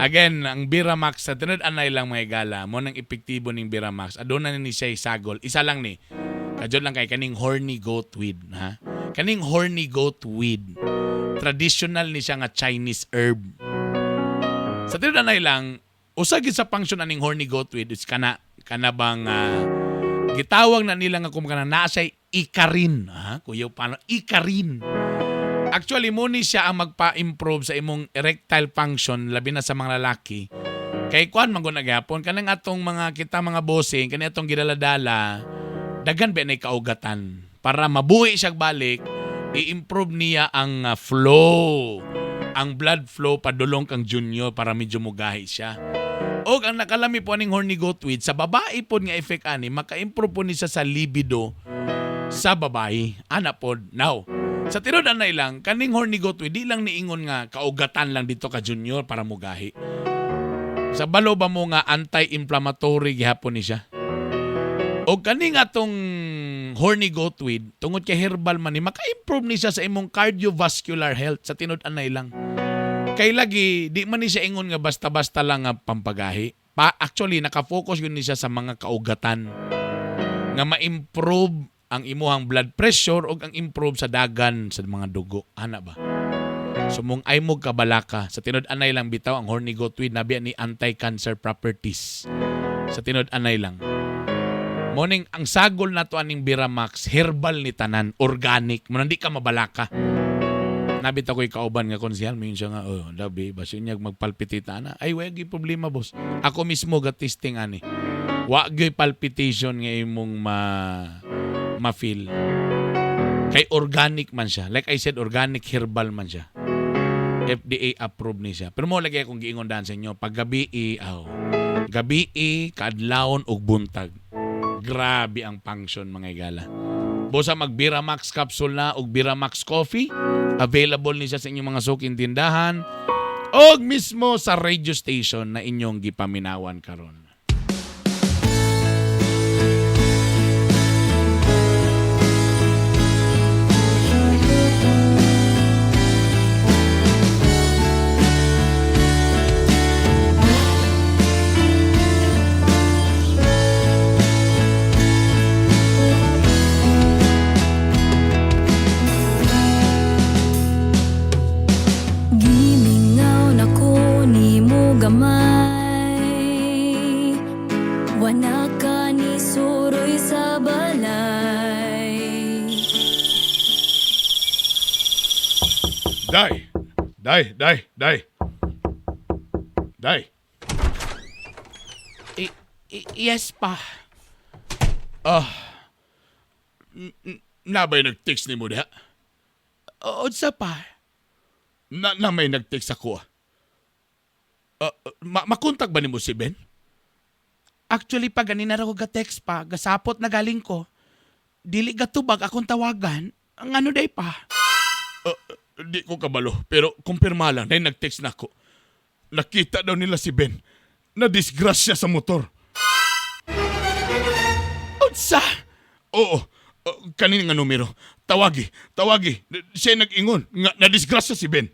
Speaker 5: Again, ang Biramax sa tinod anay lang mga igala, mo nang epektibo ning Biramax. Aduna ni siya sagol. Isa lang ni. Kadyo lang kay kaning horny goat weed, ha? Kaning horny goat weed. Traditional ni siya nga Chinese herb. Sa tinod anay lang, usa gid sa function aning horny goat weed is kana kana bang gitawag na nila nga kung kana naa siya ikarin, ha? Kuya paano ikarin. Actually, mo ni siya ang magpa-improve sa imong erectile function labi na sa mga lalaki. Kay kuan man gud na gihapon kanang atong mga kita mga bossing kani atong gidaladala daghan ba nay kaugatan para mabuhi siya balik, i-improve niya ang flow, ang blood flow padulong kang junior para medyo mugahi siya. Og ang nakalami po aning horny goat weed sa babae pod nga effect ani maka-improve po ni siya sa libido sa babae. Ana pod now. Sa tinud anay lang, kaning horny goat weed, di lang niingon nga kaugatan lang dito ka junior para mugahi. Sa balo ba mo nga anti-inflammatory gihapon ni siya? O kaning atong Horny goat weed, tungod kay herbal man ni, maka-improve ni siya sa imong cardiovascular health sa tinud-anay lang. Kay lagi, di man ni siya ingon nga basta-basta lang nga pampagahi. Pa, actually, nakafocus yun ni siya sa mga kaugatan nga ma-improve ang imuhang blood pressure o ang improve sa dagan sa mga dugo. Ana ba? So mong ay mo kabalaka, sa tinud-anay lang bitaw ang horny goat weed nabiya ni anti-cancer properties. Sa tinud-anay lang. Morning, ang sagol na to aning Biramax, herbal ni tanan, organic. Mo di ka mabalaka. Nabit ako'y kauban nga konsehal, mayon siya nga, oh, dabi, basin niya magpalpitita na. Ay, wa gyud problema, boss. Ako mismo ga testing ani. Wa gyud palpitation nga imong ma ma-feel. Kay organic man siya. Like I said, organic herbal man siya. FDA approved ni siya. Pero mo lagi akong giingon daan sa inyo, pag gabi aw. Gabi kaadlawon og buntag. Grabe ang function mga igala. Bosa mag Biramax capsule na og Biramax coffee. Available ni siya sa inyong mga suking tindahan og mismo sa radio station na inyong gipaminawan karon.
Speaker 2: Gimingaw na ko nimo gamay. Wala ka ni suroy sa balay.
Speaker 3: Day! Day, day, day. Day.
Speaker 5: Yes pa.
Speaker 3: Ah. Nabay nag-text ni mo diha?
Speaker 5: Unsa pa?
Speaker 3: Na may nag-text ako ah. Makontak ba nimo si Ben?
Speaker 5: Actually pa ganina ra ko ga-text pa, gasapot na galing ko. Dili gatubag akong tawagan. Ang ano day pa?
Speaker 3: Di ko kabalo, pero kumpirma lang, na nag-text na ako. Nakita daw nila si Ben. Na disgrasya sa motor.
Speaker 5: Unsa?
Speaker 3: Oo, kanin nga numero. Tawagi, tawagi. Siya nag-ingon nga na-disgrasya si Ben.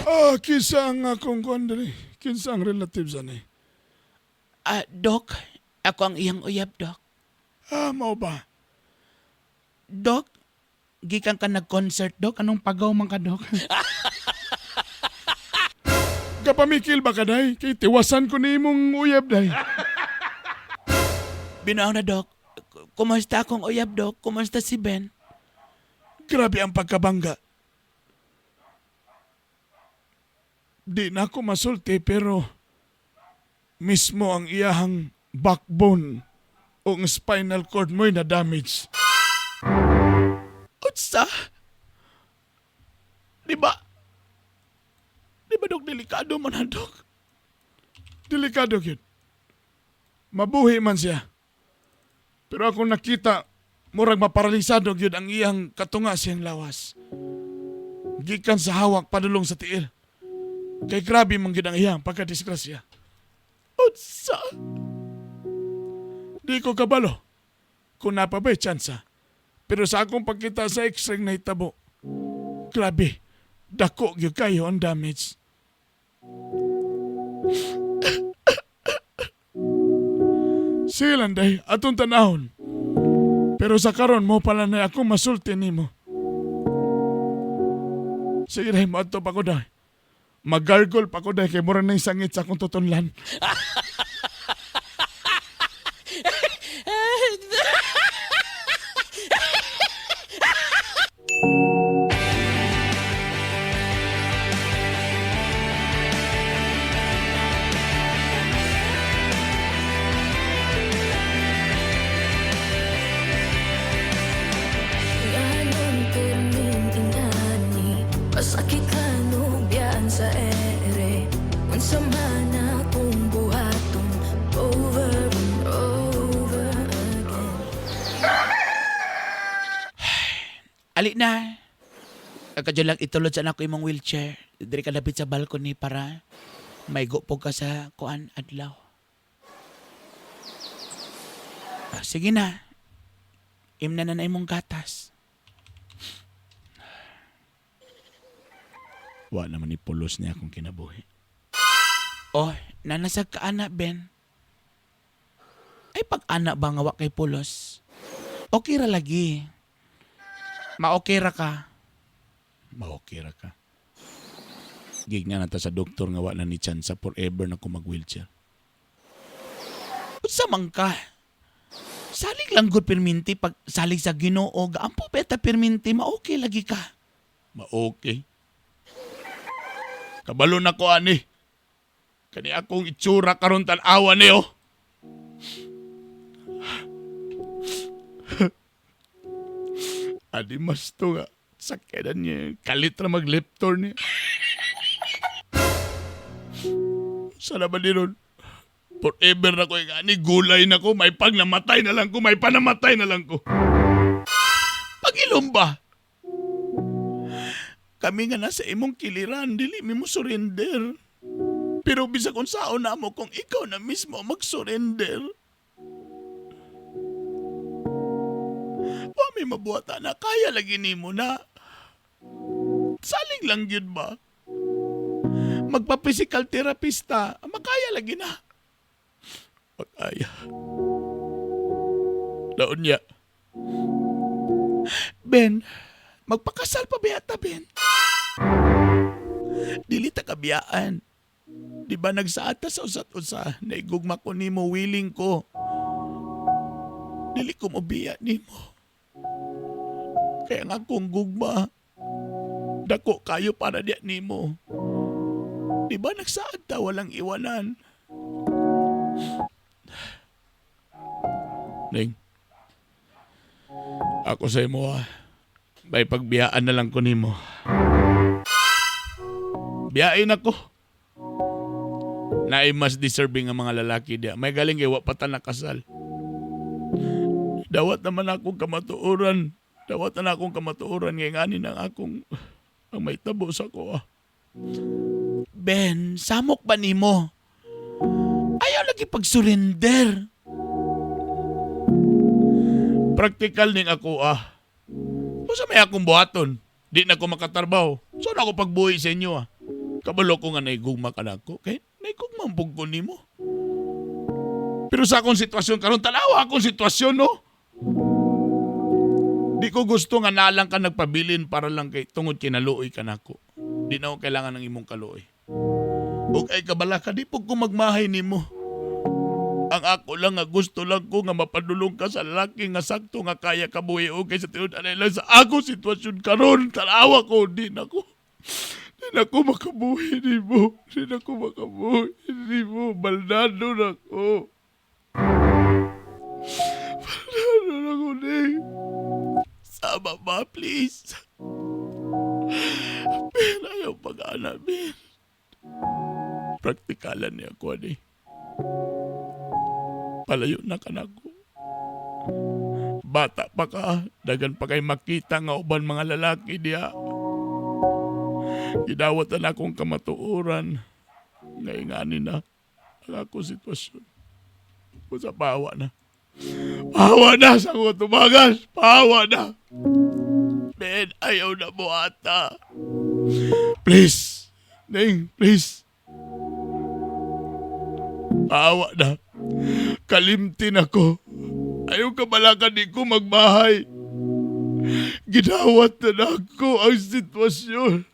Speaker 3: Ah, kinsa ang akong kuan diri? Kinsa ang relatives ani?
Speaker 5: Ah, Dok, ako ang iyang uyab, Dok.
Speaker 3: Ah, mao ba?
Speaker 5: Dok, gikan ka nag-concert, Dok. Anong pagaw man ka, Dok?
Speaker 3: Kapamikil ba ka day? Kay tiwasan ko ni imong uyab day.
Speaker 5: Binaw na, Dok. Kumusta akong uyab, Dok? Kumusta si Ben?
Speaker 3: Grabe ang pagkabangga. Di na ako masulti pero mismo ang iyahang backbone o ang spinal cord mo'y na-damage.
Speaker 5: Unsa? Di ba? Di ba, Dok, delikado man na, Dok?
Speaker 3: Delikado yun. Mabuhi man siya. Pero ako nakita, murag maparalisado gyud ang iyang katunga siyang lawas. Gikan sa hawak padulong sa tiil. Kay grabe man gyud ang iyang pagkadisgrasya.
Speaker 5: Unsa?
Speaker 3: Di ko kabalo kung napa ba'y tsansa. Pero sa akong pagkita sa x-ray na hitabo, grabe, dako gyud kayo ang damage. Sige lang, day, atong tanahon. Pero sa karon mo pala na ako masulti nimo. Sige day, moadto pa ko day. Magargol pa ko day kay mura na sangit sa akong tutunlan.
Speaker 14: Ali na. Kagkadyo lang itulod sa nako imong wheelchair. Diri ka dapit sa balcony para maigo po ka sa kuan adlaw. Ah, sige na. Imna na na imong gatas.
Speaker 5: Wa naman ni pulos niya akong kinabuhi.
Speaker 14: Oh, nanasag ka ana, Ben. Ay pag ana ba nga wa kay pulos? Okay ra lagi. Ma-okay ra ka.
Speaker 5: Ma-okay ra ka. Gigna na ta sa doktor nga wa na ni chance forever na ko mag-wheelchair.
Speaker 14: Unsa man ka? Salig lang gud pirminti pag salig sa Ginoo, gaampo beta pirminti, ma-okay lagi ka.
Speaker 5: Ma-okay. Kabalo na ko ani. Kani akong itsura karon tan-awa ni oh. Adi mas to nga. Sakyanan niya. Kalit ra mag-leptor niya. Sana ba ni ron? Forever na ko yung ani. Gulay na ko. May pag namatay na lang ko. May panamatay na lang ko. Pag-ilom ba? Kami nga nasa imong kiliran, dili mi mo surrender. Pero bisag unsaon na mo kung ikaw na mismo mag-surrender. Wa may mabuhata na kaya lagi nimo na. Saling lang gyud ba? Magpa-physical therapista, makaya lagi na. Makaya. Daon niya.
Speaker 14: Ben, magpakasal pa ba yata, Ben? Dili ta kabiyaan. Di ba nagsaata sa usat usa, naigugma ko nimo, willing ko. Dili ko mobiya nimo. Kaya nga akong gugma, dako kayo para diya nimo. Di ba nagsaad ta walang iwanan?
Speaker 5: Ning, ako sa imo ah. May pagbiyaan na lang ko nimo. Biyain ako. Naay mas deserving ang mga lalaki diya. May galing kay wa pa ta nakasal. Dawat naman akong kamatuoran. Dawat na akong kamatuoran ngay ngani ng akong ang may tabo sa ko ah.
Speaker 14: Ben, samok ba nimo? Ayaw lagi pag-surrender.
Speaker 5: Praktikal ning ako ah. Unsa may akong buhaton? Di na ko makatrabaho. So na ako pagbuhi sa inyo ah. Kabalo ko nga naigugma ka nako. Kay naigugma ang ko nimo. Pero sa akong sitwasyon karon tanawa akong sitwasyon no. Di ko gusto nga nalang ka nagpabilin para lang kay tungod kinaluoy ka nako. Di na ako kailangan ng imong kaluoy. Ug ay kabala ka di pud ko magmahay nimo. Ang ako lang nga gusto lang ko nga mapadulong ka sa lalaki nga sakto nga kaya ka buhi og kay sa tinud anay lang sa akong sitwasyon karon tanawa ko di na ko. Di na ko makabuhi nimo. Di na ko makabuhi nimo. Baldado na ko. Baldado na ko ni. Sama ba, please? Ben, ayaw pag-ana, Ben. Praktikalan niya ako, ani. Palayo na ka na ko. Bata pa ka, dagan pa kay makita nga uban mga lalaki diya. Gidawat na akong kamatuoran. Ngayon na ang akong sitwasyon. Kung pahawa na. Pahawa na sa akong tumagas. Pahawa na. Ben, ayaw na mo ata. Please. Ning, please. Pahawa na. Kalimtin ako. Ayaw ka balakan di ko magbahay. Gidawat na ako ang sitwasyon.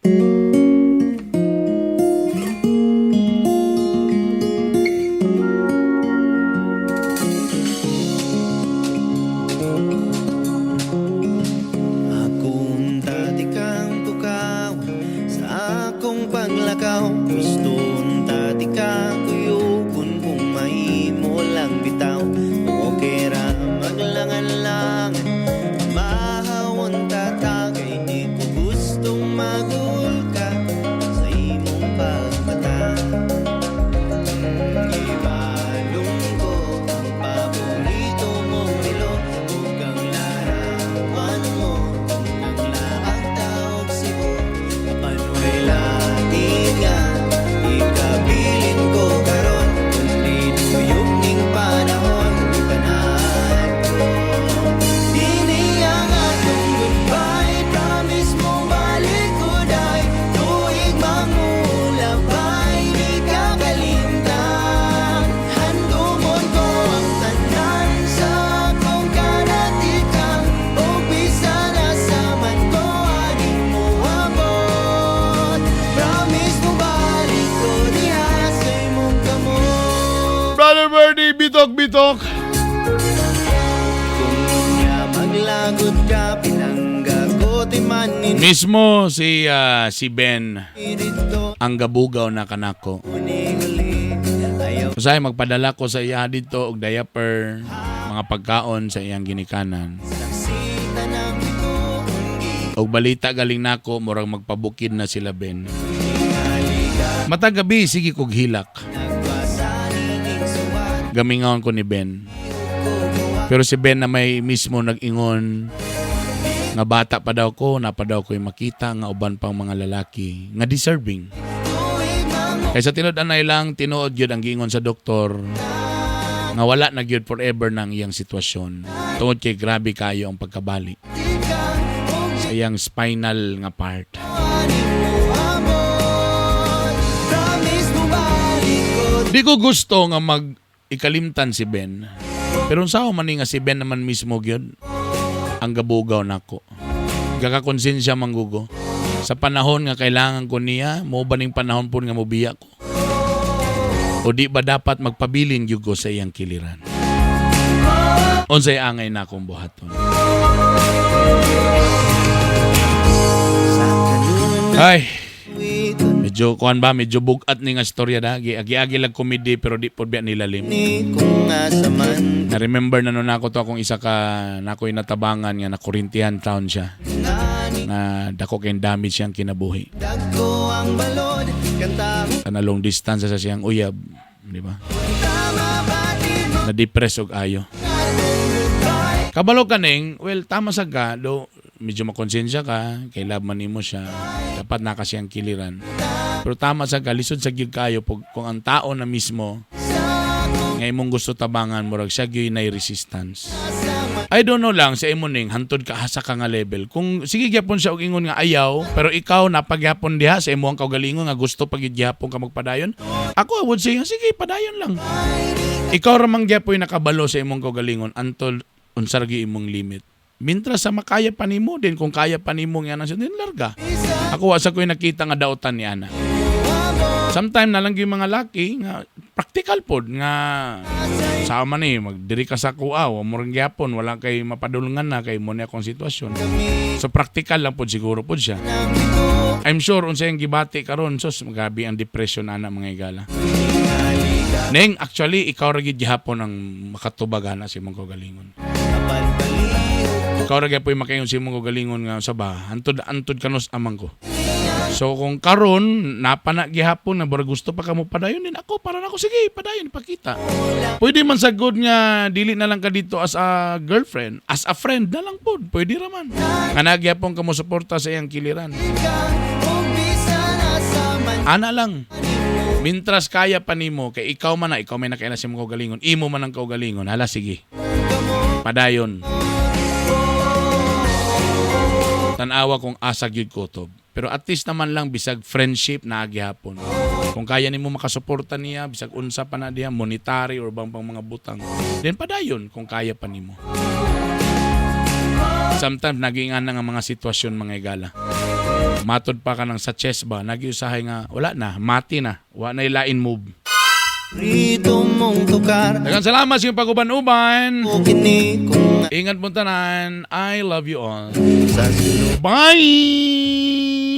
Speaker 4: Akong dati kang tukaw sa akong paglakaw. Gusto dati ka kuyugon kung mahimo lang bitaw. Okay ra maglangan-langan, mahawon tata kay di ko gustong magulkay.
Speaker 5: Bitok, bitok.
Speaker 4: Kung maglagot ka, pinangga ko ti manin.
Speaker 5: Mismo si Ben
Speaker 4: Dito
Speaker 5: ang gabugaw na kanako.
Speaker 4: Ayaw.
Speaker 5: Usahay magpadala ko sa iya dito og diaper, mga pagkaon sa iyang ginikanan.
Speaker 4: Saksita ng bituon.
Speaker 5: Og balita galing nako, murag magpabukid na sila Ben. Matag gabi sige kog hilak. Gamingaon ko ni Ben. Pero si Ben na may mismo nag-ingon nga bata pa daw ko, na pa daw ko makita nga uban pang mga lalaki nga deserving. Kaysa tinud anay lang, tinuod gyud ang giingon sa doktor nga wala na gyud, forever na ang iyang sitwasyon. Tungod kay grabe kayo ang pagkabali sa iyang spinal nga part.
Speaker 4: Promise mo balik ko.
Speaker 5: Di ko gusto nga mag ikalimtan si Ben. Pero unsa man ni nga si Ben naman mismo gyud ang gabugaw nako. Gakakonsensya manggugo. Sa panahon nga kailangan ko niya, mo ba ning panahon po nga mobiya ko? O di ba dapat magpabilin gyud ko sa iyang kiliran? Unsay angay na akong buhaton? Ay, medyo kuan ba, medyo bugat ni nga istorya da. Agi-agi lang comedy pero di pod biya nilalim.
Speaker 4: Kung asa man.
Speaker 5: Na-remember na nun ako to akong isa ka nakoy natabangan nga nakurintihan taon siya. Na dako kay damage siyang kinabuhi.
Speaker 4: Dagko ang balod kanta.
Speaker 5: Sa long distance sa siyang uyab, di ba? Na-depress og ayo. Kabalo ka ning, well, tama sa ka, do medyo makonsensya ka, kay love man nimo siya, dapat na kasi ang kiliran. Pero tama sa ka, lisod sa gyud kayo pag, kung ang tao na mismo nga imong gusto tabangan, murag siya gyud nay resistance. I don't know lang sa imo ning hantod ka asa ka nga level. Kung sige gyapon siya og ingon nga ayaw, pero ikaw napagyapon diha sa imong kaugalingon nga gusto pag gyapon ka magpadayon, ako, I would say, sige, padayon lang. Ikaw ra man gyapoy nakabalo sa imong kaugalingon antol unsa ra gyud imong limit. Mintras sa makaya pa nimo din, kung kaya pa nimo nga na siya, din larga. Ako, wa sa ko'y nakita nga dautan ni ana. Sometimes na lang yung mga laki nga practical pod nga sama ni magdiri ka sa kuha, wa mo rin gyapon, wala kay mapadulngan na kay mo ni akong sitwasyon. So practical lang pod siguro pod siya. I'm sure unsa yung gibati karon, sus, grabe ang depression ana, mga igala. Neng, actually ikaw ra gid gihapon ang makatubag ana sa imong kaugalingon. Ikaw ra gyud makaingon sa imong kaugalingon nga sa ba, antod antod kanos amang ko. So kung karon napana gihapon na murag gusto pa kamo padayon din, ako, para nako, sige, padayon, ipakita. Pwede man sa good nga dili na lang ka dito as a girlfriend, as a friend na lang pod. Pwede ra man. Nga nagyapon ka mo suporta sa iyang kiliran. Ana lang. Mintras kaya pa nimo kay ikaw man na ikaw may nakaila sa imong kaugalingon, imo man ang kaugalingon, hala, sige. Padayon. Tan-awa kung asa gyud kutob. Pero at least naman lang bisag friendship na gihapon. Kung kaya nimo makasuporta niya bisag unsa pa na diha, monetary or bang pang mga butang, then padayon kung kaya pa nimo. Sometimes naging ana nga mga sitwasyon, mga igala. Matod pa ka ng sa chess ba, nagiusahay nga wala na, mati na, wa na ilain move.
Speaker 4: Rito mong tukar.
Speaker 5: Daghang salamat sa inyong pag-uban-uban.
Speaker 4: Kini kung
Speaker 5: Ingat mo tanan. I love you all.
Speaker 4: Sa
Speaker 5: Bye!